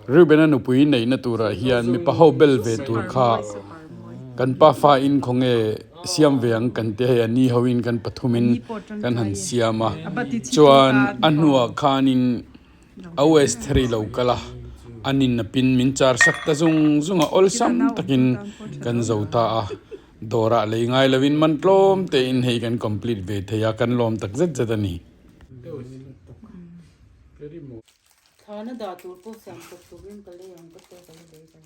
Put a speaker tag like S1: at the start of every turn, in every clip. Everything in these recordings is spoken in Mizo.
S1: Reuben-a nupui neihna turah hian mipa ho bel ve tur kha kan pafa in khawnge siam ve ang kan ti hei a ni ho in kan pathum in kan han siam a chuan a hnuah khanin a west thari lo kal a a nin a pin min char sak ta zung zung a awlsam takin kan zo ta a dawrah lei ngai lovin man tlawm te in hei kan complete ve thei a kan lawm tak zet zet a ni.
S2: Thlana dah tur pawh siam chawp turin ka lei ang ka tia ka la lei lo.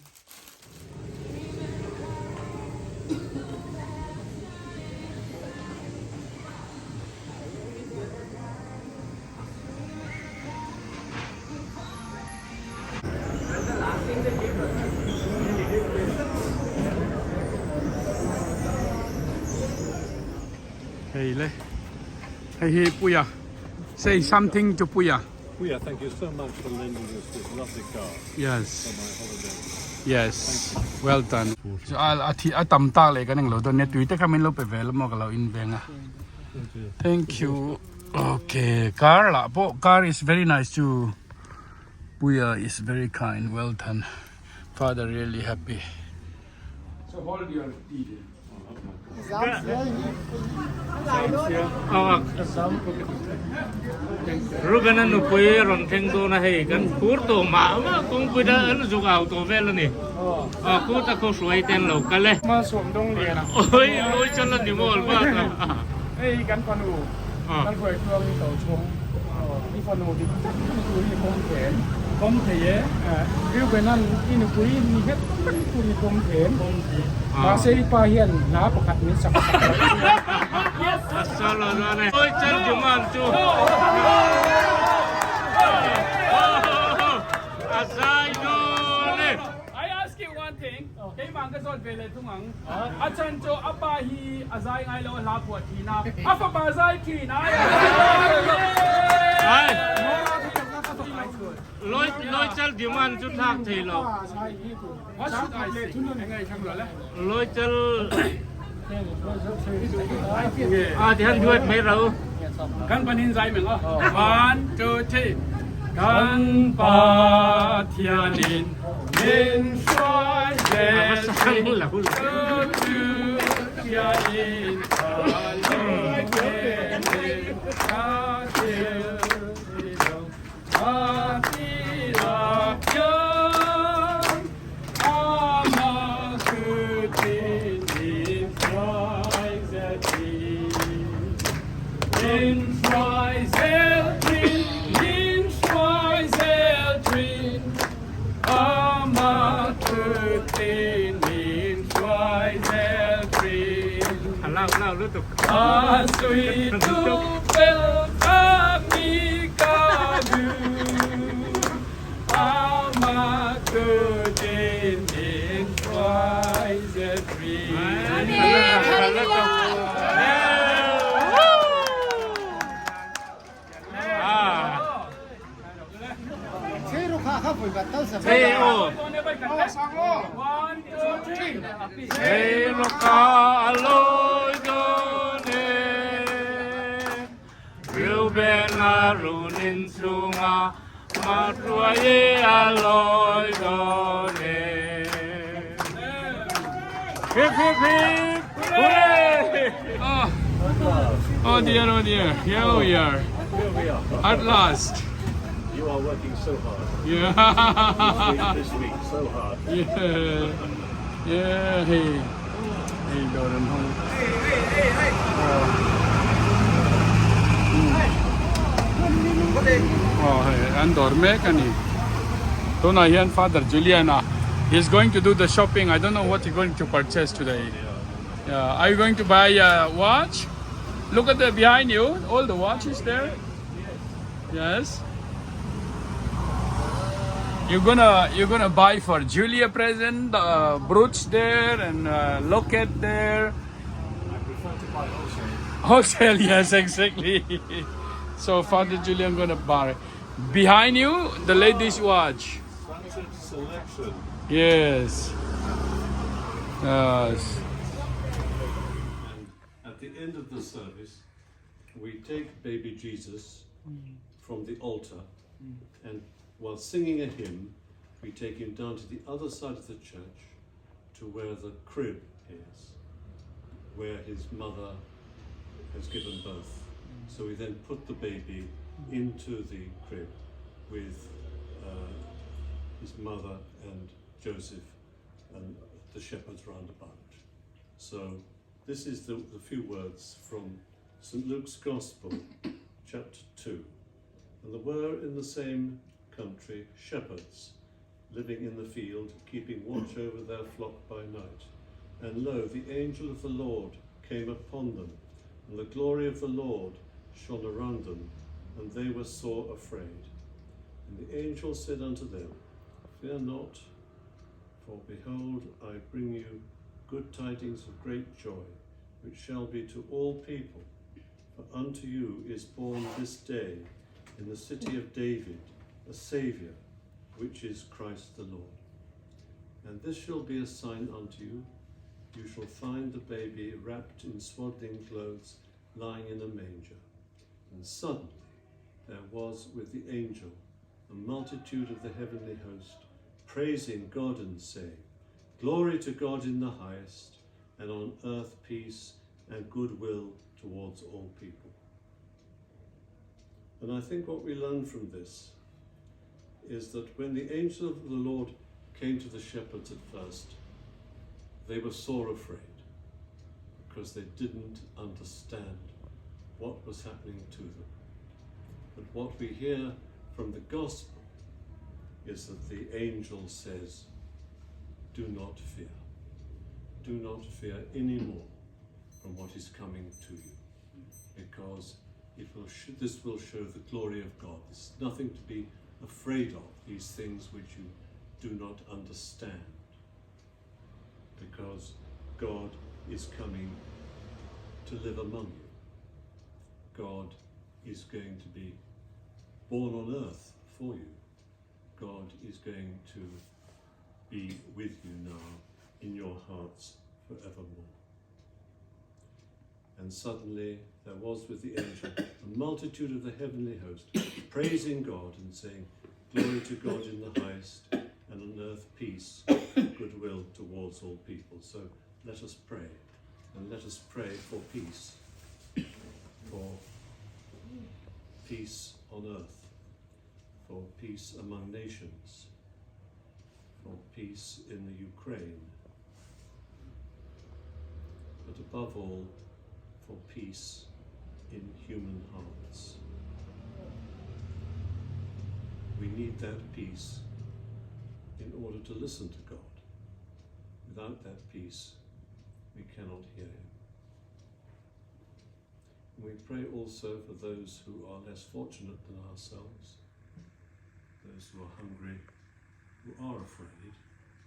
S1: Hei le hei hi Puia say something to Puia.
S3: Puia thank you so much for lending us this lovely car
S1: yes
S3: for my holiday.
S1: Yes well done. Chu a a thi a tam tak leh kan englo dawn nia tui te kha min lo pe ve la maw ka lo in veng a. Thank you. Okay car lah pawh car is very nice too. Puia is very kind well done. Father really happy. So hold your tea there.
S4: Ruben a nupui a rawn thleng dawn a hei kan phur tawh mah mah kawngpui la an zuk au tawh vel a ni aw kut a khaw hruai te an lo kal e oi lawi chal a ni maw bak a
S5: hei kan fanu kan hruai tluang i to chhung i fanu dik tak ni tur hi pawm then pawm thei e Reuben-a'n i nupui ni nghet tak tur hi pawm then mahse i pa hian hla pakhat min sak sak loh
S4: chuan.
S5: I ask you one thing, keimah ka zawt ve leh thung ang. A chhan chu a pa hi a zai ngai lo a hla phuah thin a, a fapa zai thin a
S4: Ai Loi loi chal demand chu thlak thei lo.
S5: What should I say? Eng thang lo le.
S4: Loi chal A ti han duet mai ro.
S5: Kan panin zai meng aw. One, two, three. Kan Pathianin min hruai zel Pathianin
S4: Reuben-a run in chhunga Mahruaie a lawi dawn e. Hip hip hip hooray!
S1: Oh, oh dear, oh dear, here we are. At last.
S3: You are working so hard.
S1: Yeah.
S3: This week, so hard.
S1: Yeah. Yeah, hei. Hei dawr an hawng. Aw hei an dawr mek a ni. Tunah hian Father Julian-a he is going to do the shopping. I don't know what he going to purchase today. Yeah, are you going to buy a watch? Look at the behind you, all the watches there. Yes. You're gonna you're gonna buy for Julia present the uh, brooch there and uh, locket there.
S3: I prefer to buy wholesale.
S1: Wholesale, yes, exactly. so Father Julian gonna buy. Behind you, the ladies watch.
S3: Such a selection.
S1: Yes. Yes.
S3: And at the end of the service, we take baby Jesus from the altar and while singing a hymn, We take him down to the other side of the church to where the crib is, where his mother has given birth. So we then put the baby into the crib with uh, his mother and Joseph and the shepherds round about. So this is the, the few words from St. Luke's Gospel, chapter 2. And there were in the same country shepherds living in the field, keeping watch over their flock by night. And lo, the angel of the Lord came upon them, and the glory of the Lord shone around them, and they were sore afraid. And the angel said unto them, Fear not, for behold, I bring you good tidings of great joy, which shall be to all people. For unto you is born this day in the city of David a Saviour, which is Christ the Lord. And this shall be a sign unto you you shall find the baby wrapped in swaddling clothes, lying in a manger. And suddenly there was with the angel a multitude of the heavenly host, praising God and saying, Glory to God in the highest, and on earth peace and goodwill towards all people. And I think what we learn from this is that when the angel of the Lord came to the shepherds at first, they were sore afraid because they didn't understand what was happening to them. But what we hear from the gospel is that the angel says, Do not fear. Do not fear any more from what is coming to you, because it will this will show the glory of God. There's nothing to be afraid of, these things which you do not understand, because God is coming to live among you. God is going to be born on earth for you. God is going to be with you now in your hearts forevermore. And suddenly there was with the angel a multitude of the heavenly host, praising God and saying, Glory to God in the highest, and on earth peace, goodwill towards all people. So let us pray, and let us pray for peace, for peace on earth, for peace among nations, for peace in the Ukraine, but above all, for peace in human hearts. We need that peace in order to listen to God. Without that peace, we cannot hear Him. And we pray also for those who are less fortunate than ourselves, those who are hungry, who are afraid,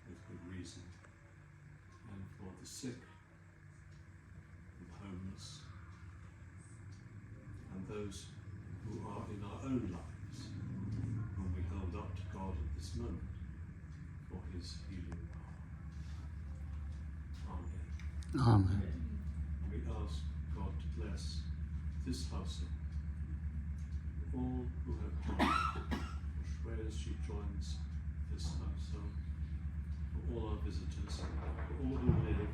S3: with good reason, and for the sick, and the homeless, and those who are in our own lives, whom we hold up to God at this moment for his healing power. Amen.
S1: Amen.
S3: We ask God to bless this household, all who have joined, for Shwe as she joins this household, for all our visitors, for all who live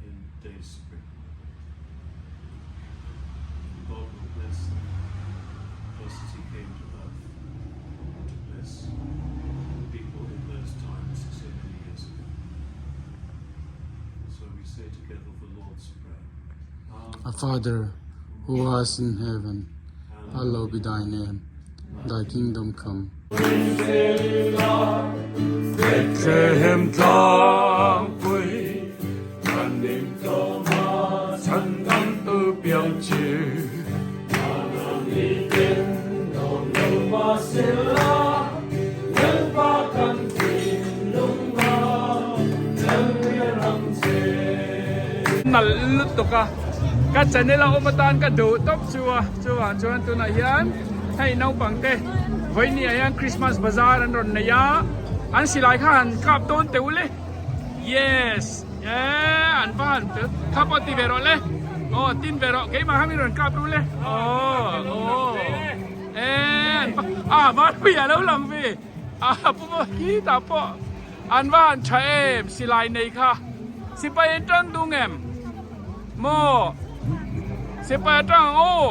S3: in Dayspring. God will bless them, just as he came to earth to bless the people in those times so many years ago. And so we say together the Lord's Prayer.
S1: Our Father, who art in heaven, hallowed be thy name. Thy kingdom come.
S6: Bethlehem tlangpui kan ning tlawma chhandamtu piang chu.
S5: Nalh lutuk a ka channel a awm atan ka duh tawp chu a chuvang chuan tunah hian hei naupang te vawiin ah hian Christmas bazar an rawn nei a an silai kha han kap dawn teh ule yes eee an va han fel kha pawh ti ve rawh le aw tin ve rawh keimah kha mi rawn kap ru le aw aw eee an va ah vanpui a lo lang ve.
S1: A pu pawh khi tah pawh an va han tha em silai nei kha sipai an tang dung em maw sipai a tang ang aw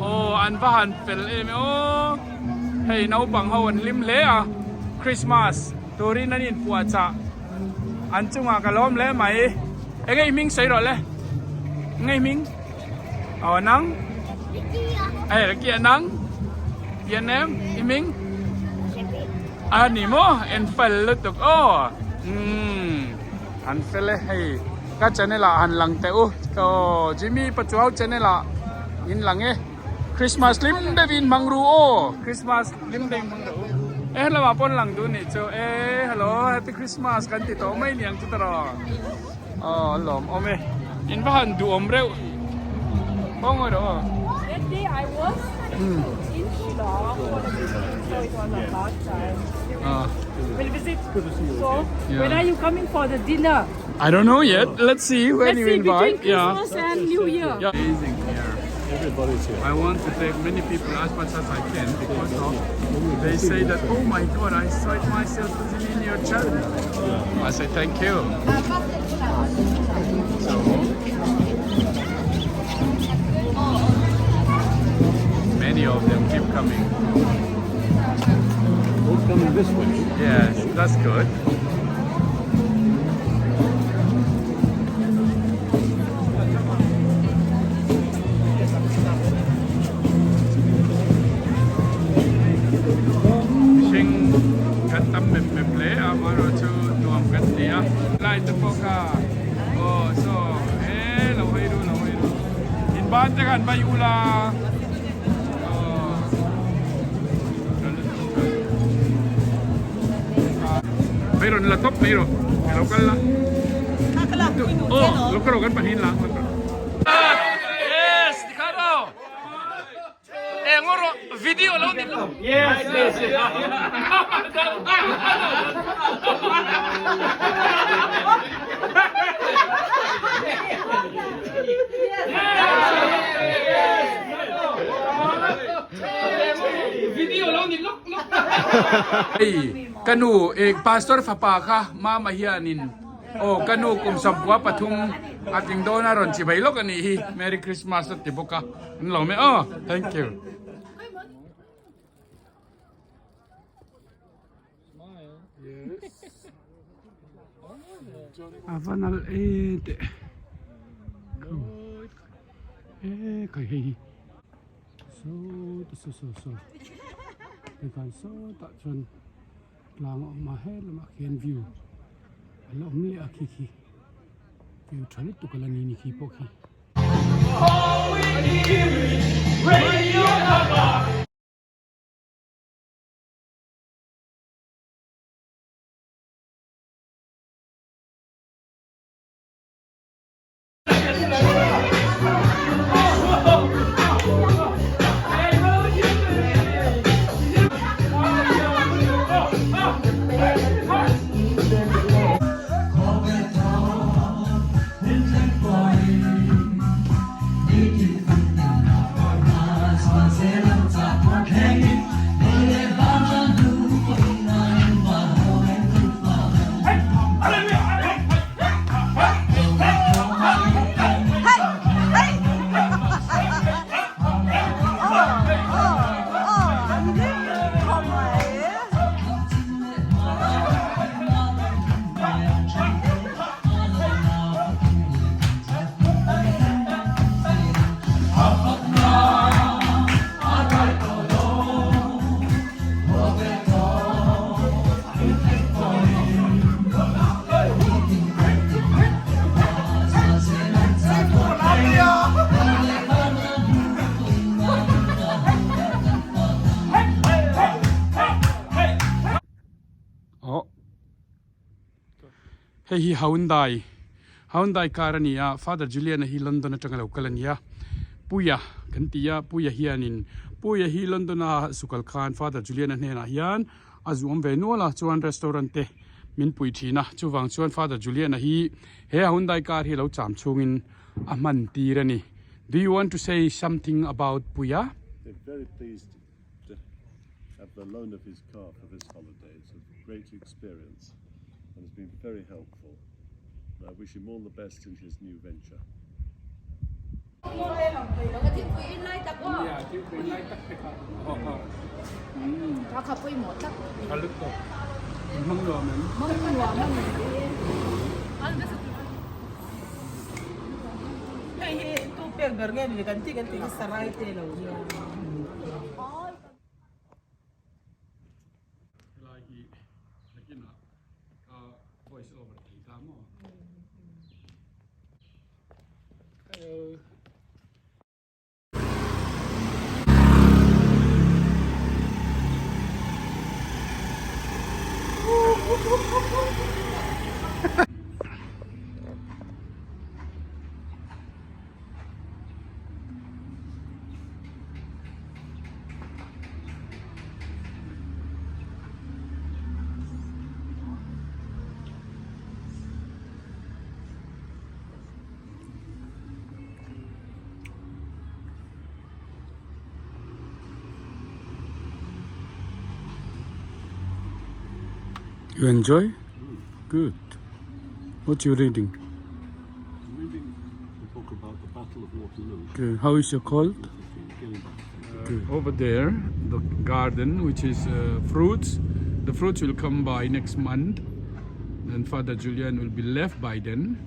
S1: aw an va han fel em e aw hei naupang ho an hlim hle a Christmas turin an inpuahchah an chungah ka lawm hle mai eng nge i hming sawi rawh le eng nge i hming aw nang eh Ricky a nang your name i hming a ni maw en fel lutuk aw umm an fel e hei ka channel ah han lang teh u aw Jimmy Pachuau channel ah in lang e Christmas hlim deuh in hmang ru aw Christmas hlim deuh in hmang ru e helamah pawn lang duh nih chu e hello happy Christmas kan ti tawh mai niang chu tawh Aw a lawm awm e. In va han duhawm reuh. Kawng erawh aw.
S7: That day I was in Shillong for the meeting, so it was a hard time. We'll visit. So when are you coming for the dinner?
S1: I don't know yet. Let's see when
S7: Let's
S1: you
S7: see
S1: invite.
S7: between Christmas and New Year.
S1: Yeah. Amazing here.
S3: Everybody's here.
S1: I want to take many people as much as I can because of they say that oh my god I saw it myself in your channel. I say thank you. So many of them keep coming.
S3: All coming this way.
S1: Yes, that's good. Mihring kan tam mep mep hle a amaherawh chu nuam kan ti a lai te pawh kha aw saw he lo hawi ru lo hawi ru in ban te khan vai ula aw Mai rawn la tawp mai rawh lo kal la aw lo kal rawh kan pahnih la yes tikhan aw eng aw rawh video lo ni lo yes yes video lo ni lok Hei ka nu eh pastor fapa kha mama hianin aw ka nu kum 13 a tling dawn a rawn chi mai lawk a nih hi merry christmas a ti bawk a an lo mai aw thank you. A va nalh e teh e khai hei hi. Sawta saw saw saw tikhan sawtah chuan tlang a awm a he lamah khian view a la awm leh a khi khi view tha lutuk a la ni ni khi pawh khi. Hei hi Hyundai Hyundai car a ni a Father Julian-a hi London atanga lo kal a ni a Puia kan ti a Puia hianin Puia hi London-a sukal khan Father Julian-a hnenah hian a zuam ve nual a chuan restaurant te min pui thin a chuvang chuan Father Julian-a hi he Hyundai car hi lo cham chungin a hman tir a ni Do you want to say something about Puia?
S3: They're very pleased to have. the loan of his car for this holiday. It's a great experience and has been very helpful. And I wish him all the best in his new venture.
S2: Hei hi tu pek ber nge ni kan tih kan tih hi sarai te lo nia.
S1: Helai hi nakinah ka voice over thei ta maw? Hello. You enjoy? Good. What you reading?
S3: I'm reading a book about the Battle of Waterloo.
S1: Good. How is your cold?
S3: Getting back.
S1: Over there, the garden, which is fruits. The fruits will come by next month. Then Father Julian will be left by then.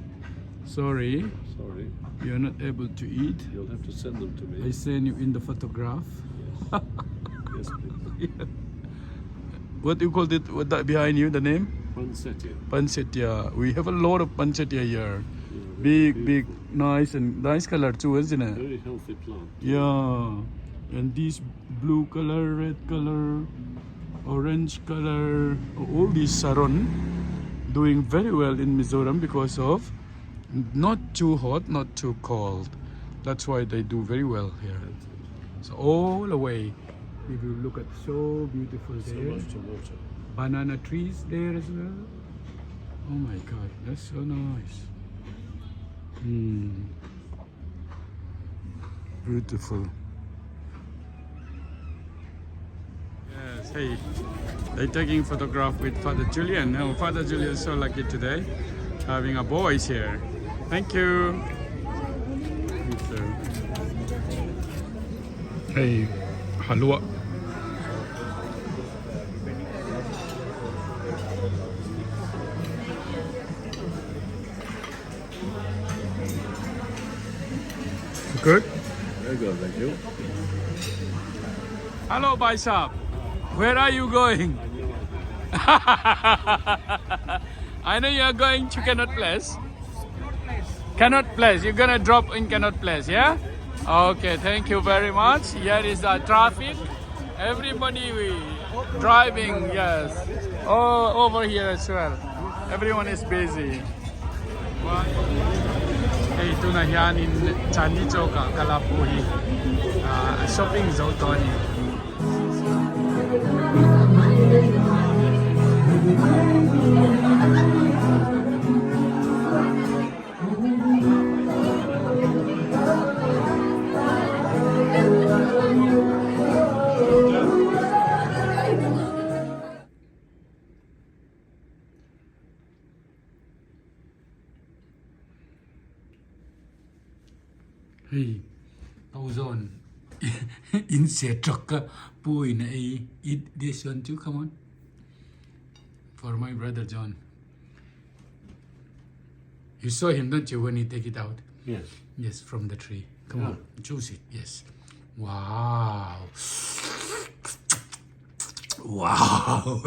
S1: Sorry,
S3: Sorry,
S1: you're not able to eat.
S3: you'll have to send them to
S1: I
S3: me.
S1: send you in the photograph.
S3: Yes, please.
S1: What you called it? What that behind you? The name?
S3: Poinsettia.
S1: Poinsettia. We have a lot of poinsettia here. Big, big, nice and nice color too, isn't it?
S3: Very healthy plant.
S1: Yeah, and this blue color, red color, orange color, all these saron doing very well in Mizoram because of not too hot, not too cold. That's why they do very well here. So all the way, if you look at so beautiful
S3: So
S1: there,
S3: much to water.
S1: banana trees there as well. Oh my God, that's so nice. Beautiful. Yes, hey, they're taking photograph with Father Julian. Oh, Father Julian is so lucky today, having a boys here. Thank you. Thank you. Hey, halwa. Good.
S3: Very good, thank you.
S1: Hello, Bishop. Where are you going? I know you are going to Connaught Place. Connaught Place. You're gonna drop in Connaught Place, yeah? Okay, thank you very much. Here is the traffic. Everybody we driving, yes. Oh, over here as well. Everyone is busy. Hei tunah hianin Chandni Chowk ah ka la pawh hi ah shopping zo tawh a ni. Hei Ozone in se truck ka pu in a ei eat this one too come on for my brother John you saw him don't you when he take it out
S3: Yes.
S1: yes from the tree come on choose it yes wow wow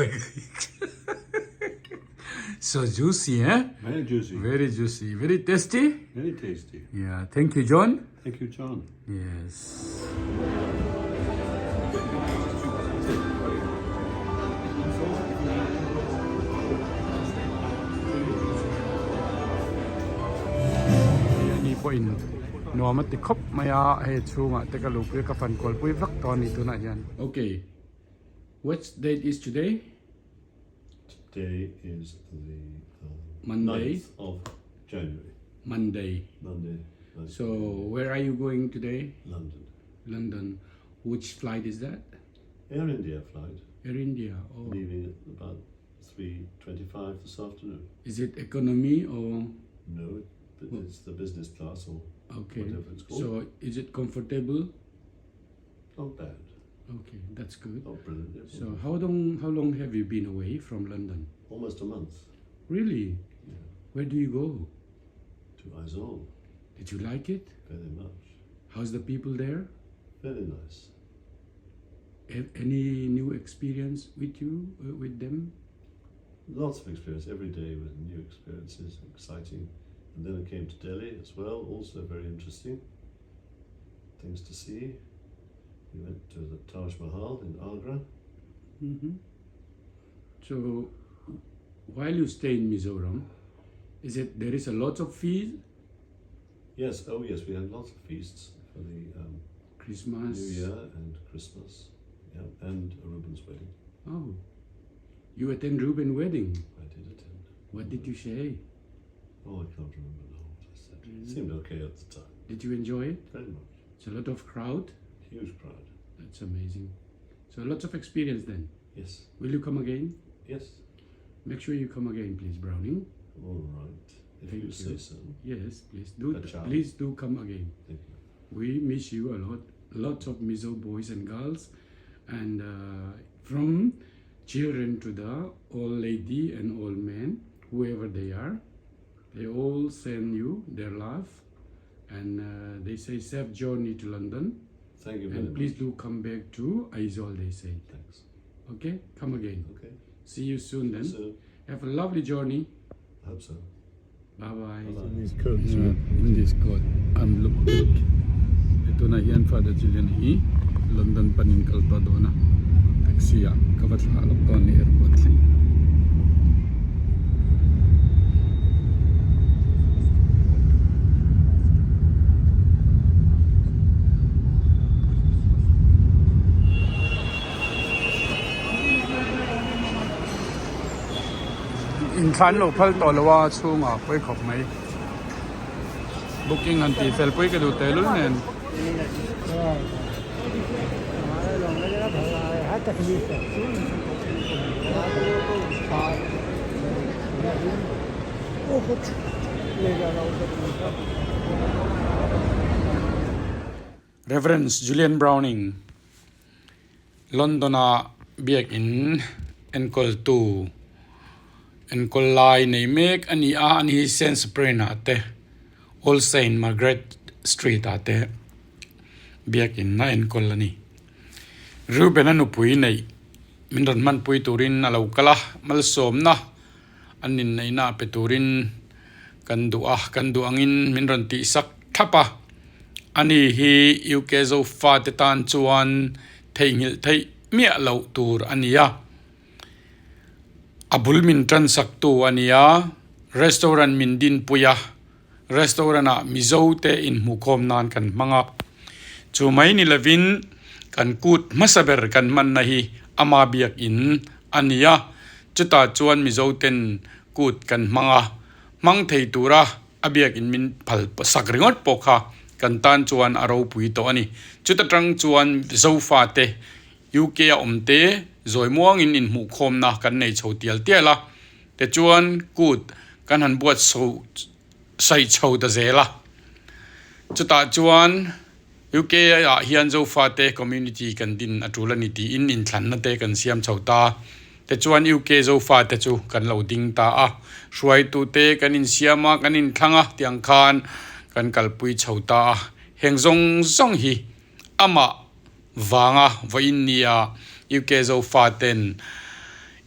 S1: so juicy eh
S3: Very juicy.
S1: very juicy very tasty
S3: Very tasty.
S1: yeah thank you John
S3: Thank you, John.
S1: yes Ani pawhin nuam a ti khawp mai a hei chhungah te ka luhpui a ka fan kual pui vak tawh a ni tunah hian. Okay, what date is today?
S3: Today is the
S1: Monday.
S3: 9th of January.
S1: Monday.
S3: Monday. 9th
S1: So where are you going today?
S3: London.
S1: London. Which flight is that?
S3: Air India flight.
S1: Air India oh.
S3: Leaving at about 3.25 this afternoon.
S1: Is it economy or?
S3: No, it's the business class or
S1: okay.
S3: whatever it's called.
S1: So is it comfortable?
S3: Not bad.
S1: Okay, that's good.
S3: Not brilliant.
S1: So how long how long have you been away from London?
S3: Almost a month.
S1: Really?
S3: Yeah.
S1: Where do you go?
S3: To Aizawl.
S1: Did you like it?
S3: Very much.
S1: How's the people there?
S3: Very nice.
S1: Have any new experience with you, uh, with them?
S3: Lots of experience every day with new experiences, exciting. And then I came to Delhi as well, also very interesting things to see. We went to the Taj Mahal in Agra.
S1: Mm-hmm. So, while you stay in Mizoram, is it there is a lot of fees?
S3: Yes, oh yes, we had lots of feasts for the um,
S1: Christmas,
S3: New Year and Christmas, yeah, and Ruben's wedding.
S1: Oh, you attend Ruben wedding?
S3: I did attend.
S1: What did you say?
S3: Oh, I can't remember now what I said. It seemed okay at the time.
S1: Did you enjoy it?
S3: Very much.
S1: It's a lot of crowd.
S3: Huge crowd.
S1: That's amazing. So lots of experience then.
S3: Yes.
S1: Will you come again?
S3: Yes.
S1: Make sure you come again, please, Browning.
S3: All right. If
S1: Thank
S3: you,
S1: you.
S3: say so.
S1: Yes, please do.
S3: A child.
S1: Please do come again.
S3: Thank you.
S1: We miss you a lot. Lots of Mizo boys and girls, and uh, from children to the old lady and old man, whoever they are, they all send you their love, and uh, they say safe journey to London.
S3: Thank you very
S1: And please
S3: much.
S1: do come back to Aizawl, they say.
S3: Thanks.
S1: Okay, come again.
S3: Okay.
S1: See you soon then.
S3: So,
S1: Have a lovely journey.
S3: I hope so.
S1: Bye bye.
S3: In these coats.
S1: In this coat, I'm look good. Tunah hian Father Julian hi London panin kal tawh dawn a, taxi ah ka va thlah lawk dawn a ni airport thleng. Inthlan lo phal tawh lo a chhungah pawi khawp mai. Booking han tih fel pui ka duh teh lul nen. Rev. Julian Browning, London-a biakin enkawltu enkawl lai nei mek a ni a, ani hi Saint Cyprian-ah te All Saint Margaret Street-ah te biakin a enkawl a ni. Reuben-a nupui neih min rawn hmanpui turin a lo kal a, malsawmna an inneihna pe turin kan duh a, kan duh angin min rawn tihsak thlap a. Ani hi UK Zofate tan chuan theihnghilh theih miah loh tur a ni a. A bul min tansaktu a ni a, restaurant min dinpui a, restaurant ah Mizo te inhmuhkhawm nan kan hmang a. Chu mai ni lovin kan kut hmasa ber kan hmanna hi ama biakin a ni a, chutah chuan Mizo ten kut kan hmang a, hmang thei tura a biakin min phal sak ringawt pawh kha kan tan chuan a ropui tawh a ni. Chuta tang chuan Zofa te UK a awm te zawi muangin inhmuhkhawmna kan nei chho tial tial a, tichuan kut kan han buat saih chho ta zel a. Chutah chuan UK ah hian Zofate community kan din a tul a ni tiin inthlanna te kan siam chho ta. Tichuan UK Zofate chu kan lo ding ta a, hruaitute kan insiam a, kan inthlang a tiang khan kan kalpui chho ta a. Heng zawng zawng hi amah vanga vawiin nia UK Zofaten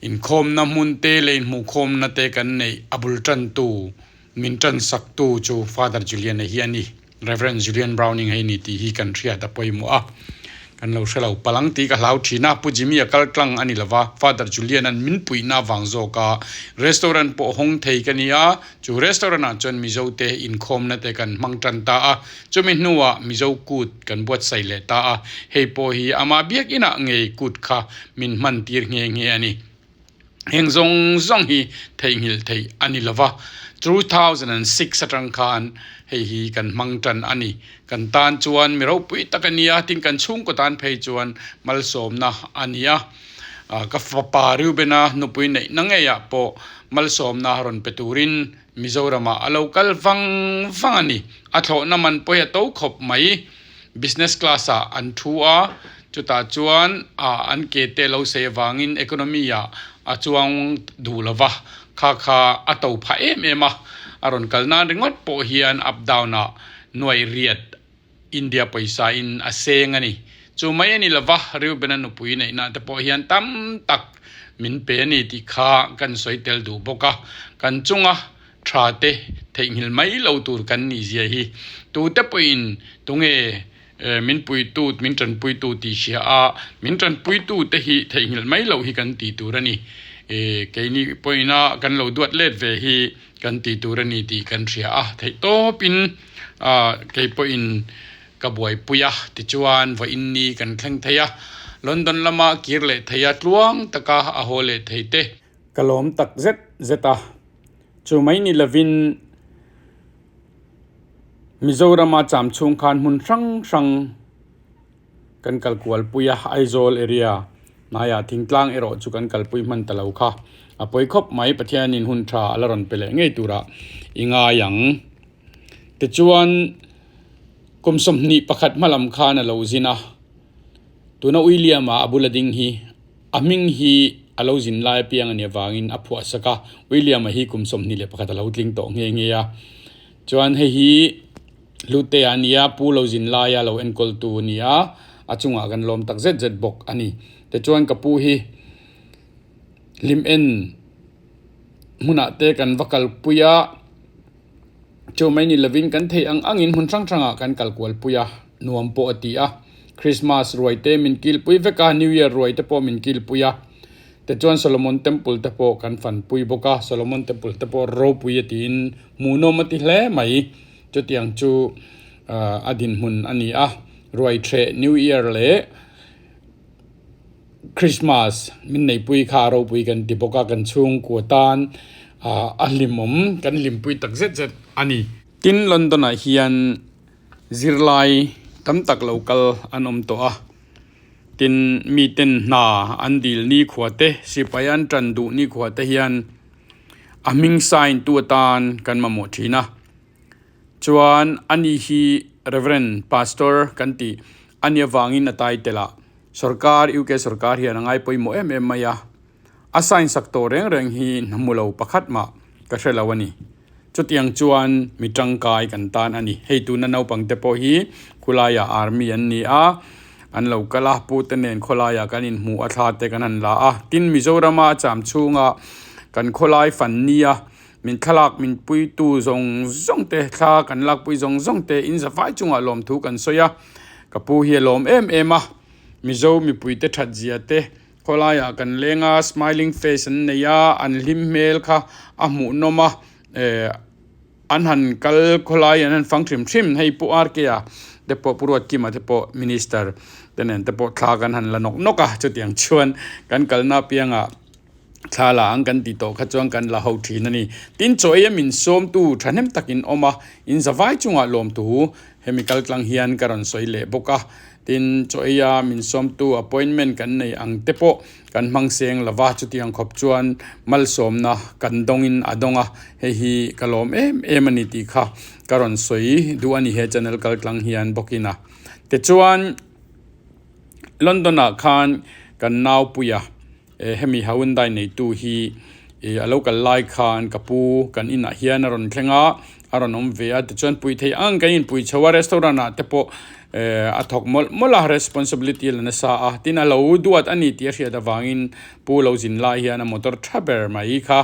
S1: inkhawmna hmun te leh inhmuhkhawmna te kan neih a bul tantu, min tansaktu chu Father Julian-a hi a ni. Rev. Julian Browning hei ni tih hi kan hriat a pawimawh a, kan lo hre lo palang tih ka hlau thin a, Pu Jimmy a kal tlang a ni lova, Father Julian-a'n min puihna avang zawk a restaurant pawh hawng thei ka ni a, chu restaurant-ah chuan Mizo te inkhawmna te kan hmang tan ta a, Chumi hnuah Mizo kut kan buatsaih leh ta a, hei pawh hi ama biakinah ngei kut kha min hman tir nghe nghe a ni. Heng zawng zawng hi theihnghilh theih a ni lova, 2006 atang khan hei hi kan hmang tan a ni. Kan tan chuan mi ropui tak a nia, tin kan chhungkaw tan phei chuan malsawmna a ni a. Ka fapa Reubena nupui neihna ngeiah pawh malsawmna rawn pe turin Mizoramah a lo kal vang vang a ni. A thlawhna man pawh hi a to khawp mai. Business class ah an thu a, chutah chuan ah an ke te lo sei avangin economy ah a chuang duh lo va, kha kha a to phah em em a. A rawn kal nan ringawt pawh hian up down ah nuaih riat India pawisa in a seng a ni. Chu mai a ni lova, Reuben-a nupui neihna te pawh hian tam tak min pe a ni tih kha kan sawi tel duh bawk a. Kan chunga tha te theihnghilh mai lo tur kan nih zia hi tute pawhin tunge min puitu, min tanpuitu tih hria a, min tanpuitu te hi theihnghilh mai loh hi kan tih tur a ni. Keini pawhina kan lo duat let ve hi kan tih tur a ni tih kan hria a, theihtawpin kei pawhin ka buaipui a, tichuan vawiin ni kan thleng thei a, London lama kir leh thei a, tluang taka a haw leh thei te. Ka lawm tak zet zet a, chu mai ni lovin Mizorama cham chhung khan hmun hrang hrang kan kal kual pui a, Aizawl area hnaiah thingtlang erawh chu kan kalpui hman ta lo kha a pawi khawp mai, Pathianin hun tha a la rawn pe leh ngei turah i ngai ang. Tichuan kum 21 hmalam khan a lo zin a, tuna William-a a bula ding hi a hming hi a lo zin lai apiang a nih avangin a phuah sak a, William-a hi kum 21 a lo tling tawh nghe nghe a, chuan hei hi Hlute a nia, Pu lo zin laia lo enkawltu a ni a, a chungah kan lawm tak zet zet bawk a ni. Tichuan ka pu hi hlim en hmunah te kan va kalpui a, chu mai ni lovin kan theih ang angin hmun hrang hrangah kan kal kualpui a, nuam pawh a ti a. Christmas ruai te min kilpui vek a, New Year ruai te pawh min kilpui a. Tichuan Solomon Temple te pawh kan fanpui bawk a, Solomon Temple te pawh ropui a tiin hmuhnawm a ti hle mai. Chutiang chu a dinhmun a ni a, Ruaithreh New Year leh Christmas min neipui kha a ropui kan ti bawk a, kan chhungkua tan a hlimawm kan hlimpui tak zet zet a ni. Tin, London ah hian zirlai tam tak lo kal an awm tawh a, tin miten hna an dil nikhua te, sipai an tan duh nikhua te hian a hming sign tu atan kan mamawh thin a. Chuan ani hi Reverend Pastor kan tih a nih avangin a title ah sorkar UK sorkar hian a ngai pawimawh em em mai a, a sign sak tawh reng reng hi hmu lo pakhat mah ka hre lo a ni. Chutiang chuan mi tangkai kan tan a ni. Hei tuna naupang te pawh hi khulaiah army an ni a, an lo kal a, pute nen khawlaiah kan inhmuh a thla te kan han la a. Tin Mizorama a cham chhunga kan khawlai fan nia Min thlalak min puitu zawng zawng te, thla kan lakpui zawng zawng te in zavai chungah lawmthu kan sawi a, ka pu hi a lawm em em a, Mizo mipuite that zia te khawlaiah kan leng a, smiling face an nei a, an hlim hmel kha a hmuhnawm a, eh an han kal khawlai an han fang hrim hrim, hei Pu RK-a te pawh Pu Ruatkima te pawh Minister te nen te pawh thla kan han la nawk nawk a, chutiang chuan kan kalna apiangah. Thla la ang kan tih tawh kha chuan kan la ho thin a ni. Tin, chaw eia min sawmtu thahnem takin awm a, in zavai chungah lawmtu hemi kal tlang hian ka rawn sawi leh bawk a. Tin, chaw eia min sawmtu appointment kan nei ang te pawh kan hmang seng lo va, chutiang khawp chuan malsawmna kan dawngin a dawng a, hei hi ka lawm em em a ni tih kha ka rawn sawi duh a ni he channel kal tlang hian bawkin a. Tichuan, London ah khan kan naupuia. Hemi Hyundai neitu hi a lo kal lai khan ka pu kan inah hian a rawn thleng a, a rawn awm ve a tichuan pui thei ang kan inpui chho a restaurant ah te pawh a thawk mawlh mawlh a responsibility a la nasa a tin a lo duat a ni tih a hriat avangin pu lo zin lai hian a motor tha ber mai kha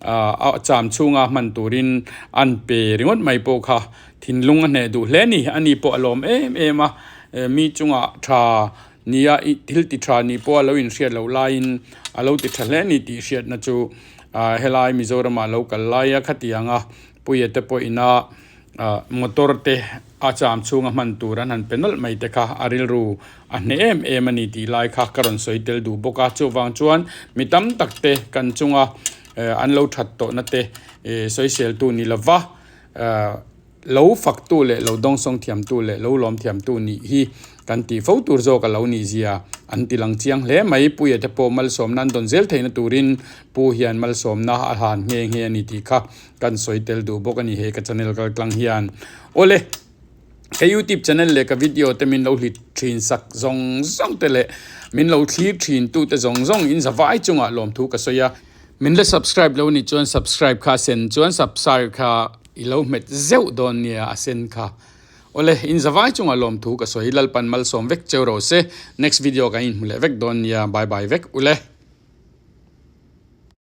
S1: a cham chhunga hman turin an pe ringawt mai pawh kha thinlung a hneh duh hle a ni ani pawh a lawm em em a mi chungah tha Nia, i thil ti tha ni pawh a lo inhriat loh laiin a lo ti tha hle ni tih hriatna chu helai Mizorama lo kal laia khatianga Puia te pawh ina motor te a cham chhunga hman tur an han pe nawlh mai te kha a rilru a hneh em em a ni tih lai kha ka rawn sawi tel duh bawk a. Chuvang chuan mi tam tak te kan chunga an lo that tawhna te sawiseltu ni lova Lo faktu leh lo dawngsawng thiamtu leh lo lawm thiamtu nih hi Kan tih fo tur zawk a lo nih zia an ti lang chiang hle mai. Puia te pawh malsawmna an dawn zel theihna turin Pu hian malsawmna a hlan nghe nghe a ni tih kha kan sawi tel duh bawk a ni he ka channel kal tlang hian. Awle, ka youtube channel leh ka video te min lo hlit thin sak zawng zawng te leh min lo thlir thin tu te zawng zawng in zavai chungah lawmthu ka sawi a. Min la subscribe lo nih chuan subscribe kha a sen chuan subscribe kha i lo hmet zeuh dawn nia a sen kha. Awle, in zavai chungah lawmthu ka sawi Lalpan malsawm vek cheu ro se. Next video kan inhmu leh vek dawn nia, bye bye vek ule.